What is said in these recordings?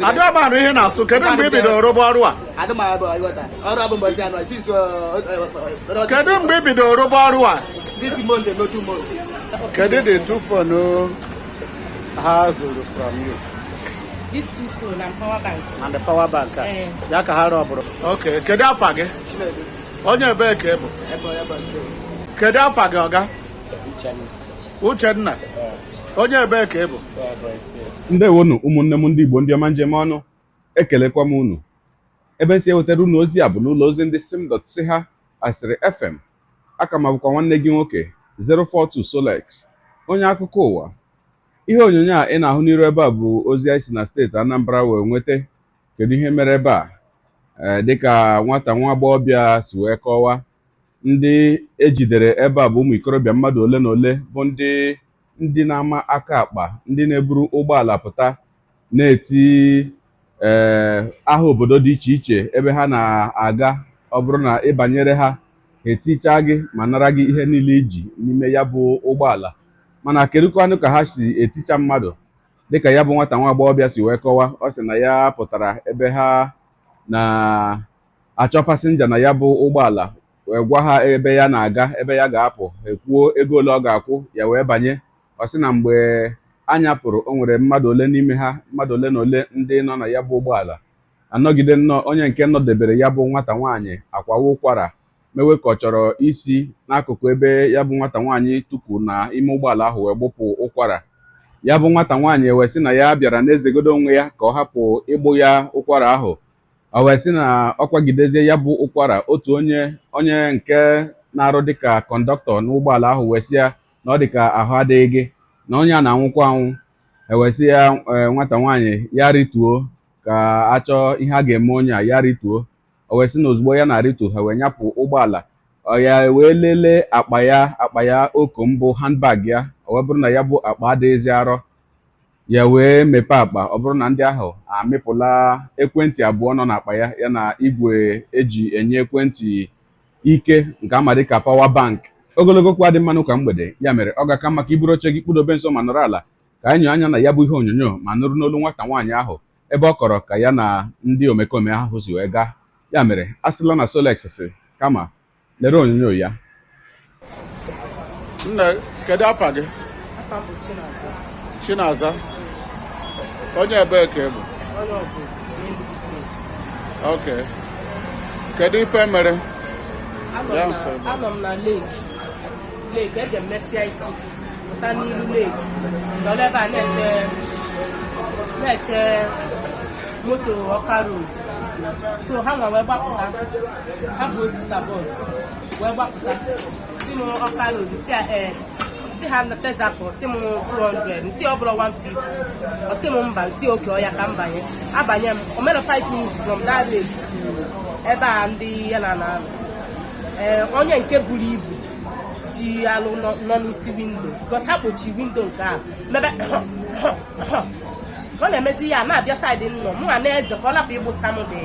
Adịọmanụ ihe na-asụ. Kedu mgbe ị bidoro rụba ọrụ a? Adịmabụ ịghọta ọrụ abụ mbọsị anọ since Kedu mgbe ị bidoro rụba ọrụ a? This month, no, 2 months. Kedu the two phone ha zuru from you? These two phone and power bank. And the power bank a. Eh. Ya ka ha rọbụrụ. Okay, kedu afa gị? Chinedu. Onye ebee ka ị bụ? Ebonyi State. Kedu afa gị, ọga? Uchenna. Onye ebee ka ị bụ? Ndewonu, ụmụnne m ndị Igbo, ndị ọma njem ọnụ, ekelekwa m unu. Ebe nsi ewetara unu ozi a bụ n'ụlọ ozi ndị sim dot si ha asịrị FM. Aka m abụkwa nwanne gị nwoke 042 Solex, onye akụkọ ụwa. Ihe onyonyo a ị na-ahụ n'iru ebe a bụ ozi anyị si na steeti Anambra wee nweta. Kedu ihe mere ebe a? Ee, dịka nwata nwa agbọghọbịa si wee kọwaa, ndị ejidere ebe a bụ ụmụ ikorobịa mmadụ ole na ole, bụ ndị na-ama aka akpa, ndị na-eburu ụgbọala pụta na-eti aha obodo dị iche iche ebe ha na-aga. Ọ bụrụ na ị banyere ha, ha etichaa gị ma nara gị ihe niile iji n'ime ya bụ ụgbọala. Mana kedụkwanụ ka ha si eticha mmadụ? Dịka ya bụ nwata nwa agbọghọbịa si wee kọwaa, ọ sị na ya pụtara ebe ha na-achọ passenger na ya bụ ụgbọala, wee gwa ha ebe ya na-aga, ebe ya ga-apụ. Ekwuo ego ole ọ ga-akwụ, ya wee banye. Ọ sị na mgbe anya pụrụ, o nwere mmadụ ole n'ime ha, mmadụ ole na ole ndị nọ na ya bụ ụgbọala anọgide nnọọ. Onye nke nọdebere ya bụ nwata nwaanyị akwawa ụkwara, mewe ka ọ chọrọ isi n'akụkụ ebe ya bụ nwata nwaanyị tupu na ime ụgbọala ahụ wee gbupụ ụkwara. Ya bụ nwata nwaanyị wee sị na ya bịara na-ezegodo onwe ya ka ọ hapụ ịgbụ ya ụkwara ahụ. O wee sị na ọ kwagidezie ya bụ ụkwara, otu onye nke na-arụ dịka conductor n'ụgbọala ahụ wee sị ya na ọ dịka ahụ adịghị gị, na onye a na-anwụkwa anwụ. Ewee sị ya, nwata nwaanyị, ya rituo ka achọọ ihe a ga-eme onye a, ya rituo. O wee sị na ozugbo ya na-arịtu, ha wee nyapụ ụgbọala. Ọ ya wee lelee akpa ya, akpa ya oko mbụ, handbag ya. O wee bụrụ na ya bụ akpa adịghịzi arọ. Ya wee mepee akpa, ọ bụrụ na ndị ahụ amịpụla ekwentị abụọ nọ n'akpa ya, ya na igwe eji enye ekwentị ike nke ama dịka power bank. Ogologo okwu adị mmanụ ka mgbede. Ya mere ọ ga-aka maka iburu oche gị, kpụdobe nso ma nọrọ ala ka anyị nyoo anya na ya bụ ihe onyonyo ma nụrụ n'olu nwata nwaanyị ahụ ebe ọ kọrọ ka ya na ndị omekome ahụ si wee gaa. Ya mere a sịla na Solex si, kama lere onyonyo ya. Nne, kedu afa gị? Afa m bụ Chinaza. Chinaza, onye ebee ka ị bụ? Onye ọbụ n'Enugu State. Ok, kedu ife mere? Anọ m na anọ m na lake eji m mesịa isi pụta n'iru lake, nọrọ ebe a na-eche moto Ọka Road. So ha nwa wee gbapụta, ha bụ osita bus wee gbapụta, si m Ọka Road, si ee, si ha na Texaco, si m 200, nsi ọ bụla 150. Ọ sị m mba, nsi oke ọya ka m banye. Abanye m, o mere 5 minutes from that lake to ebe a ndị ya na na-anọ. Ee, onye nke buru ibu ji alụ nọ n'isi window, because ha kpochi window nke a mebe. Ọ na-emezi ya na-abịa side nnọ mụ na eze ka ọ lapụ ịgbụsa m dị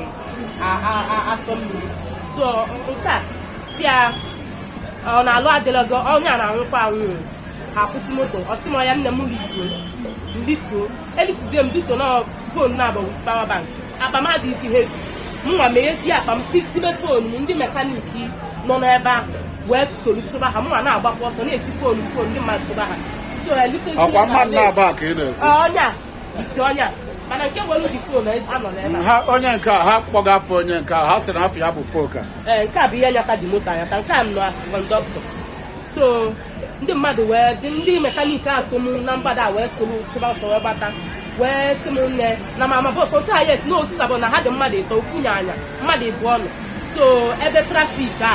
asọ mmiri. So nke a si ya ọ na-alụ adịlọgọ, onye a na-anwụkwa anwụ. Akwụsị moto, ọ sị m ya, nne m, lituo, lituo. Elituzie m dito na phone na-abụ with power bank. Akpa m adịghịzi heavy. Mụnwa meghezie akpa m, si tibe phone m. Ndị mechanic nọ n'ebe ahụ wee soro chụba ha. Mụnwa na-agbakwa ọsọ na-eti phone, phone, ndị mmadụ chụba ha. So elitezie Ọkwa na mmadụ lake. Na-aba ka ị na-ekwu? Onye a iti onye a, mana nke nwere ụdị phone anọ n'ebe a. Ha onye nke a, ha kpọga afọ onye nke a, ha sị na afọ ya bụ poka. Ee, nke a bụ ihe nyata dị moto anyata. Nke a m nọ as conductor. So ndị mmadụ wee dị, ndị mechanic asụ m na mgbada a wee soro chụba ọsọ wee gbata, wee sị m, nne, na mama bus otu ha, yes, na otu bụ na ha dị mmadụ ịtọ, ofu nya anya mmadụ ịbụọ nọ. So ebe traffic a,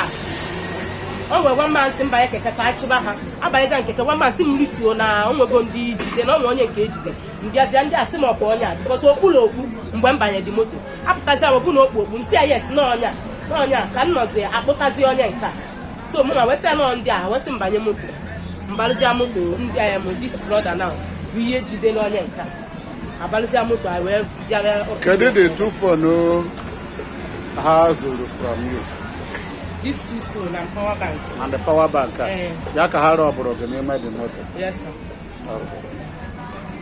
o nwere nwa mma nsị mbanye keke ka a chụba ha. Abanyeza nkeke, nwa mma nsị m rituo na onwego ndị jide na onwe onye nke ejide mbịazịa. Ndị asị m ọkwa onye a, because okpuru okpu mgbe m banye dị moto apụtazi ahụ bụ na okpu okpu. Nsị ya, yes, na ọnya na ọnya ka m nọzi akpụtazi onye nke a. So mụ na wesị ya nọ ndị a wesị mbanye moto, mbalụzia moto. Ndị a m this brother now bụ ihe jidere onye nke a, abalụzia moto a wee bịara. Kedu the two phone ha zuru from you? These two phone and power bank. And the power bank a. Eh. Ya ka ha rọbụrụ gị n'ime the moto? Yes, sir. Okay.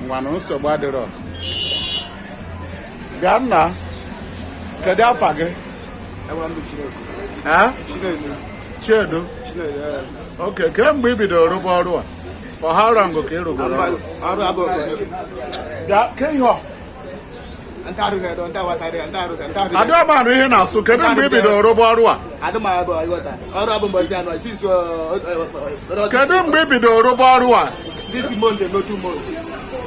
Ngwanụ, nsogbu adịrọ. Bịa nna, kedu afa gị? Enwere m Chinedu. Eh? Chinedu. Chiedu. Chinedu. Okay, kemgbe ị bidoro rụba ọrụ a? For how long ka ị rụgoro ọrụ? Ọrụ abụ obodo. Bịa, ke ihe ọ? Nta arụghị edo, nta watarị, nta arụghị, nta arụghị. Adịọmanụ ihe na-asụ, kedu mgbe ị bidoro rụba ọrụ a? Adụmabụ ịghọta. Ọrụ abụ mbọsị anọ, since Kedu mgbe ị bidoro rụba ọrụ a? This Monday, no 2 months.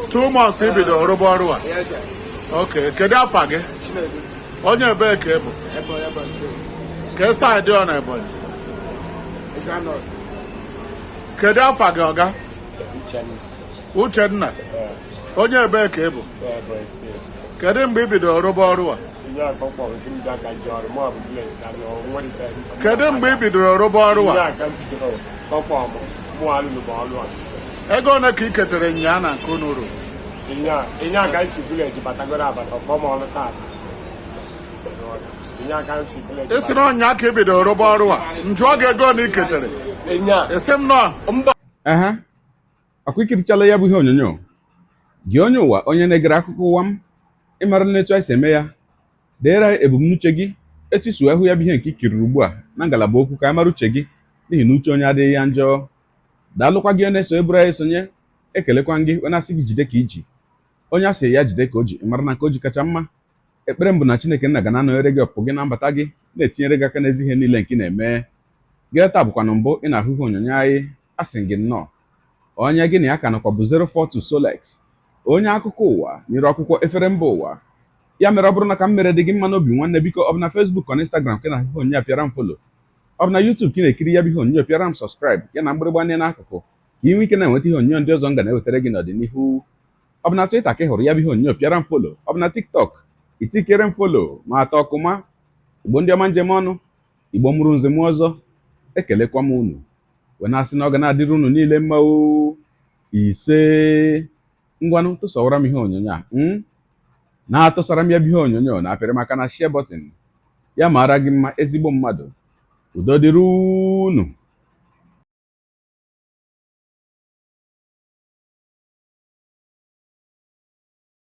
2 months ị bidoro rụba ọrụ a? Yes, sir. Okay, kedu afa gị? Chinedu. Onye ebee ka ị bụ? Ebonyi, Ebonyi State. Ka side ọ na Ebonyi? Ezra North. Kedu afa gị, ọga? Uchenna. Onye ebee ka ị bụ? Ebonyi State. Kedu mgbe ị bidoro rụba ọrụ a? Ihe akpọkpọ si m bịa ka ji ọrụ mụ bụ village ka na nwere ife. Kedu mgbe ị bidoro rụba ọrụ Ihe a? aka m bidoro kpọkpọ m mụ alụlụ bụ ọrụ a. Ego ole ka ị ketere nyaa na nke unu rụrụ? Ihe aka m si village batagoro abata kpọọ m ọrụ taa. Ihe aka m si village. Ị sị na ọnya ka ị bidoro rụba ọrụ a, m jụọ gị ego ole ị ketere. Ihe a Ị sị m nọ. Mba. Ehe, ọkwa ikirichala ya bụ ihe onyonyo gị, onye ụwa, onye na-egere akụkọ ụwa m. Ịmara na etu anyị si eme ya, deere anyị ebumnuche gị, etu isi wee hụ ya bụ ihe nke ikiriri ugbu a na ngalaba okwu, ka anyị mara uche gị, n'ihi na uche onye adịghị ya njọ. Daalụkwa gị onye na-eso eburu anyị esonye. Ekelekwa gị, onye asị gị jide ka iji, onye asị ya jide ka o ji, mara na nke o ji kacha mma. Ekpere m bụ na Chineke nna ga na-anọnyere gị, ọpụpụ gị na mbata gị, na-etinyere gị aka n'ezi ihe niile nke ị na-eme gị. Taa bụkwanụ mbụ ị na-ahụ ihe onyonyo anyị, asị gị nnọọ. Onye gị na ya ka nọkwa bụ 042 Solex, onye akụkọ ụwa nyere akwụkwọ efere mba ụwa. Ya mere, ọ bụrụ na ka m mere dị gị mma n'obi, nwanne, biko, ọ bụ na Facebook ọ na Instagram ka ị na-ahụ ihe onyonyo a, pịara m follow. Ọ bụ na YouTube ka ị na-ekiri ya bụ ihe onyonyo, pịara m subscribe ya na mgbịrịgba anya n'akụkụ, ka ị nwee ike na-enweta ihe onyonyo ndị ọzọ m ga na-ewetara gị n'ọdịnihu. Ọ bụ na Twitter ka ị hụrụ ya bụ ihe onyonyo, pịara m follow. Ọ bụ na TikTok, itikere m follow ma atọ ọkụma. Igbo ndị ọma, njem ọnụ, Igbo mụrụ nze m ọzọ, ekelekwa m unu wee na-asị na ọ ga na-adịrị unu niile mma o. Ise. Ngwanụ, tụsawara m ihe onyonyo a na-atụsara m ya bụ ihe onyonyo na apịrị maka na share button ya. Mara gị mma, ezigbo mmadụ. Udo dịrị unu.